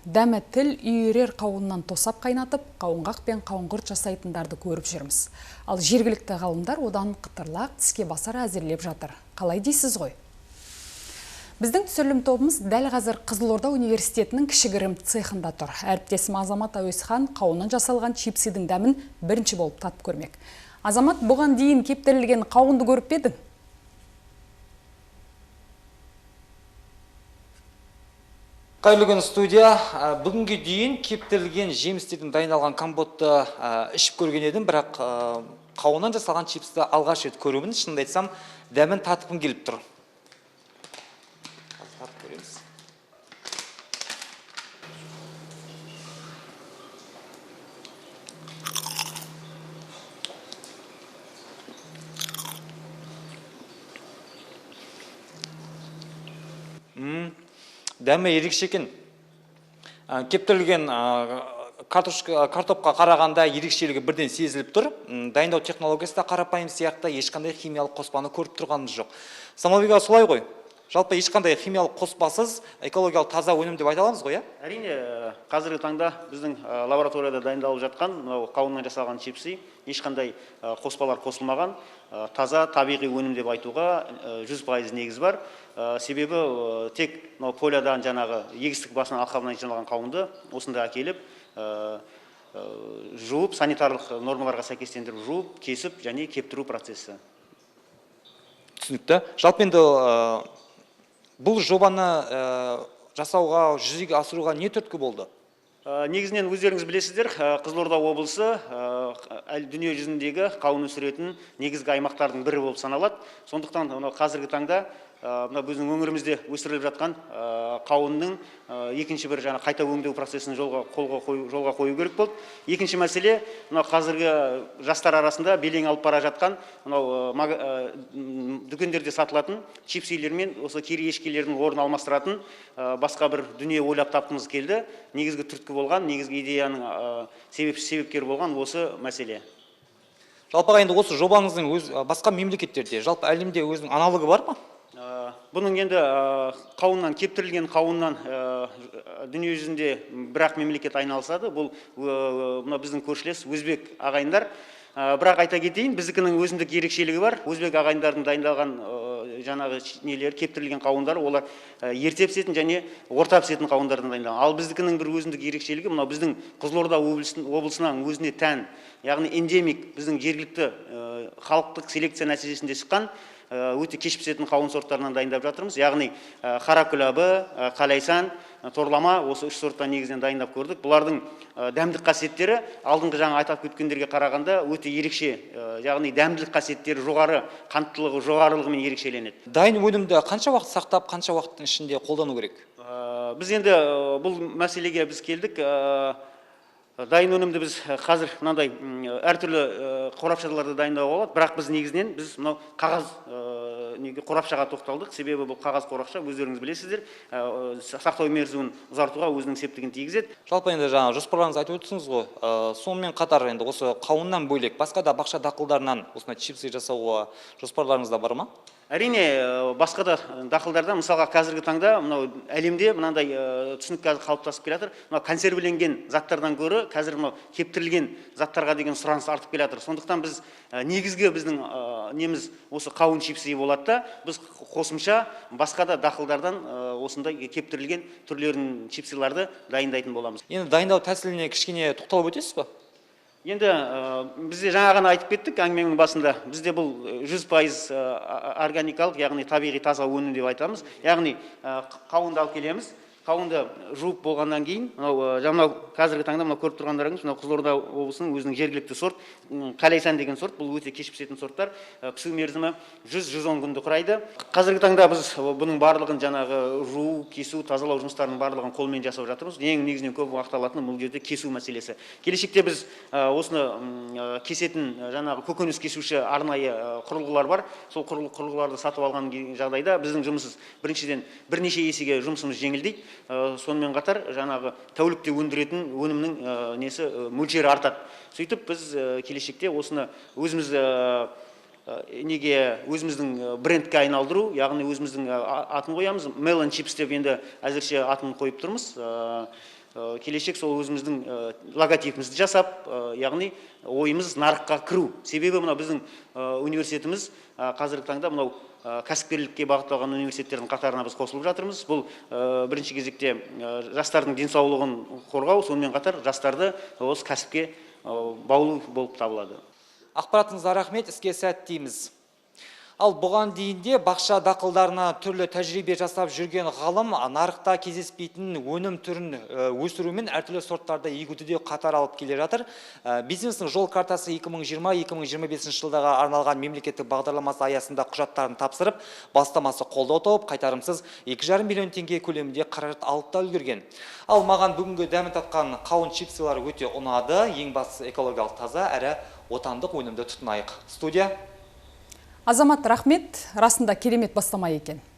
Дәмі тіл үйірер қауыннан тосап қайнатып, қауынғақ пен қауынқұрт жасайтындарды көріп жүрміз. Ал жергілікті ғалымдар одан қытырлақ, тіске басар әзірлеп жатыр. Қалай дейсіз ғой? Біздің түсірілім тобымыз дәл қазір Қызылорда университетінің кішігірім цехында тұр. Әріптесім Азамат Әуесхан қауыннан жасалған чипсидің дәмін бірінші болып татып көрмек. Азамат, бұған дейін кептірілген қауынды көріп пе едің? Қайырлы күн, студия. Бүгінге дейін кептірілген жемістерден дайындалған компотты ішіп көрген едім, бірақ қауыннан жасалған чипсті алғаш рет көруімін. Шынымды айтсам, дәмін татқым келіп тұр. Татып көреміз. Дәмі ерекше екен. Кептірілген картопқа қарағанда ерекшелігі бірден сезіліп тұр. Дайындау технологиясы да қарапайым сияқты, ешқандай химиялық қоспаны көріп тұрғанымыз жоқ. Самалбек аға, солай ғой? Жалпы ешқандай химиялық қоспасыз экологиялық таза өнім деп айта аламыз ғой, иә? Әрине, қазіргі таңда біздің лабораторияда дайындалып жатқан мынау қауыннан жасалған чипсы ешқандай қоспалар қосылмаған, таза табиғи өнім деп айтуға 100% негіз бар. Себебі тек мынау полядан жаңағы егістік басынан алқабынан жиналған қауынды осында әкеліп, жуып, санитарлық нормаларға сәйкестендіріп жуып, кесіп және кептіру процесі. Түсінікті. Жалпы енді бұл жобаны жасауға, жүзеге асыруға не түрткі болды? Негізінен өздеріңіз білесіздер, Қызылорда облысы дүние жүзіндегі қауын өсіретін негізгі аймақтардың бірі болып саналады. Сондықтан мынау қазіргі таңда мына біздің өңірімізде өсіріліп жатқан қауынның екінші бір жаңа қайта өңдеу процесін жолға қою керек болды. Екінші мәселе, мынау қазіргі жастар арасында белең алып бара жатқан мынау дүкендерде сатылатын чипсилер мен осы кириешкелердің орнын алмастыратын басқа бір дүние ойлап тапқымыз келді. Негізгі түрткі болған, негізгі идеяның себепкері болған осы мәселе. Жалпы енді осы жобаңыздың өз басқа мемлекеттерде, жалпы әлемде өзінің аналогы бар ма? Бұның енді қауыннан, кептірілген қауыннан дүние жүзінде бір-ақ мемлекет айналысады. Бұл мына біздің көршілес өзбек ағайындар. Бірақ айта кетейін, біздікінің өзіндік ерекшелігі бар. Өзбек ағайындардың дайындалған жаңағы нелері, кептірілген қауындары, олар ерте пісетін және орта пісетін қауындардан дайындалған. Ал біздікінің бір өзіндік ерекшелігі мынау біздің Қызылорда облысынан өзіне тән, яғни эндемик, біздің жергілікті халықтық селекция нәтижесінде шыққан өте кеш пісетін қауын сорттарынан дайындап жатырмыз. Яғни қаракүләбі, қалайсан, торлама, осы үш сорттан негізінен дайындап көрдік. Бұлардың дәмдік қасиеттері алдыңғы жаңа айтып кеткендерге қарағанда өте ерекше, яғни дәмділік қасиеттері жоғары, қанттылығы жоғарылығымен ерекшеленеді. Дайын өнімді қанша уақыт сақтап, қанша уақыттың ішінде қолдану керек? Біз енді бұл мәселеге біз келдік. Дайын өнімді біз қазір мынандай әртүрлі қорапшаларда дайындауға болады, бірақ біз негізінен мынау қағаз неге қорапшаға тоқталдық. Себебі бұл қағаз қорапша, өздеріңіз білесіздер, сақтау мерзімін ұзартуға өзінің септігін тигізеді. Жалпы енді жаңа жоспарларыңызды айтып өттіңіз ғой, сонымен қатар енді осы қауыннан бөлек басқа да бақша дақылдарынан осындай чипсы жасауға жоспарларыңызда бар ма? Әрине, басқа да дақылдардан, мысалға қазіргі таңда мынау әлемде мынандай түсінік қазір қалыптасып келе жатыр. Мынау консервіленген заттардан гөрі қазір мынау кептірілген заттарға деген сұраныс артып келе жатыр. Сондықтан біз негізгі біздің неміз осы қауын чипсы болады да, біз қосымша басқа да дақылдардан осындай кептірілген түрлерін чипсыларды дайындайтын боламыз. Енді дайындау тәсіліне кішкене тоқталып өтесіз ба? Енді бізде жаңа ғана айтып кеттік әңгіменің басында, бізде бұл 100% органикалық, яғни табиғи таза өнім деп айтамыз. Яғни қауынды алып келеміз, қауынды жуып болғаннан кейін, мынау қазіргі таңда мынау көріп тұрғандарыңыз, мынау Қызылорда облысының өзінің жергілікті сорт, қалайсан деген сорт, бұл өте кеш пісетін сорттар, пісу мерзімі жүз он күнді құрайды. Қазіргі таңда біз бұның барлығын жаңағы жуу, кесу, тазалау жұмыстарының барлығын қолмен жасап жатырмыз. Ең негізінен көп уақыт алатыны бұл жерде кесу мәселесі. Келешекте біз осыны кесетін жаңағы көкөніс кесуші арнайы құрылғылар бар. Сол құрылғыларды сатып алған жағдайда біздің жұмысымыз біріншіден бірнеше есеге жұмысымыз жеңілдейді. Сонымен қатар жаңағы тәулікте өндіретін өнімнің несі мөлшері артады. Сөйтіп біз келешекте осыны өзіміз неге өзіміздің брендке айналдыру, яғни өзіміздің атын қоямыз. Melon Chips деп енді әзірше атын қойып тұрмыз. Келешек сол өзіміздің логотипімізді жасап, яғни ойымыз нарыққа кіру. Себебі мынау біздің университетіміз қазіргі таңда мынау кәсіпкерлікке бағытталған университеттердің қатарына біз қосылып жатырмыз. Бұл бірінші кезекте жастардың денсаулығын қорғау, сонымен қатар жастарды осы кәсіпке баулу болып табылады. Ақпаратыңызға рахмет, іске сәт дейміз. Ал бұған дейін де бақша дақылдарына түрлі тәжірибе жасап жүрген ғалым нарықта кездеспейтін өнім түрін өсірумен әртүрлі сорттарды егуді де қатар алып келе жатыр. Бизнестің жол картасы 2020-2025 жылдарға арналған мемлекеттік бағдарламасы аясында құжаттарын тапсырып, бастамасы қолдау тауып, қайтарымсыз 2,5 миллион теңге көлемінде қаражат алып та үлгерген. Ал маған бүгінгі дәмі татқан қауын чипсылары өте ұнады. Ең бастысы, экологиялық таза әрі отандық өнімді тұтынайық. Студия. Азамат, рахмет, расында керемет бастама екен.